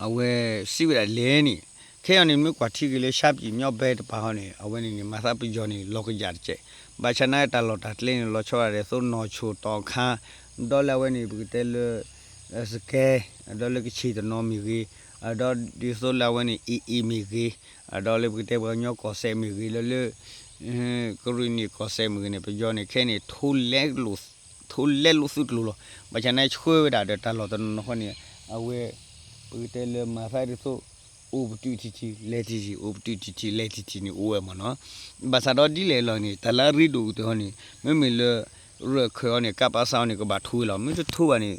အဝဲစံးဝဲဒၣ်လဲၣ်န့ၣ်, ခဲအံၤန့ၣ် မ့ၢ်ကွၢ်ထံက့ၤလၢ ရှမ်းပြည်မြောက်ပိုင်း တပၤဟီန့ၣ် အဝဲန့ၣ်န့ၣ် မၤသးပယီၤန့ၣ် လီၤကယၢ်တကဲး, ဘၣ်ဆၣ်နာ်က့တၢ်လီၢ်တၢ်ကျဲန့ၣ် လီၤဆီဒၣ်ဒ်သိးနီၢ်ဆိၣ် တီခါ, ဒီးလၢအဝဲန့ၣ် ပကတဲလၢ စကဲ, ဒီးလၢကဆ့ၣ်တနီၤမ့ၢ်ဂ့ၤ, ဒီးဒ်သိးလၢအဝဲန့ၣ် AA မ့ၢ်ဂ့ၤ, ဒီးလၢပကတဲပှၤကညီကီၢ်စဲၣ်မ့ၢ်ဂ့ၤ, လၢလၢ ကရ့ၣ်နံၣ်ကီၢ်စဲၣ်မ့ၢ်ဂ့ၤန့ၣ် ပယီၤန့ၣ် ခဲအံၤန့ၣ် ထိလဲလိာ်သုးကျိၤလီၤ. ဘၣ်ဆၣ်နာ်က့ဆှၢဝဲဒၣ်ဒီးတၢ်လီၢ်တနီၤနီၤဃီန့ၣ် အဝဲ ပကတဲလၢမၤသးဒ်သိး အိၣ်ပတုာ်ထံထံ လဲၤထံထံ အိၣ်ပတုာ်ထံထံ လဲၤထံထံန့ၣ်အိၣ်ဝဲမ့ၢ်နီၤ. ဘၣ်ဆၣ်ဒီးဒ်လဲၣ်လီၤန့ၣ် တၢ်လၢအရ့ဒိၣ်ကတၢၢ်ဟီန့ၣ် မ့မ့ၢ်လၢ ရၢၢ်ခၢၣ်အီၤန့ၣ် ကးပးစးအီၤန့ၣ် ကဘၣ်ထိဝဲလီၤ. မ့ၢ်တထိဘၣ်န့ၣ်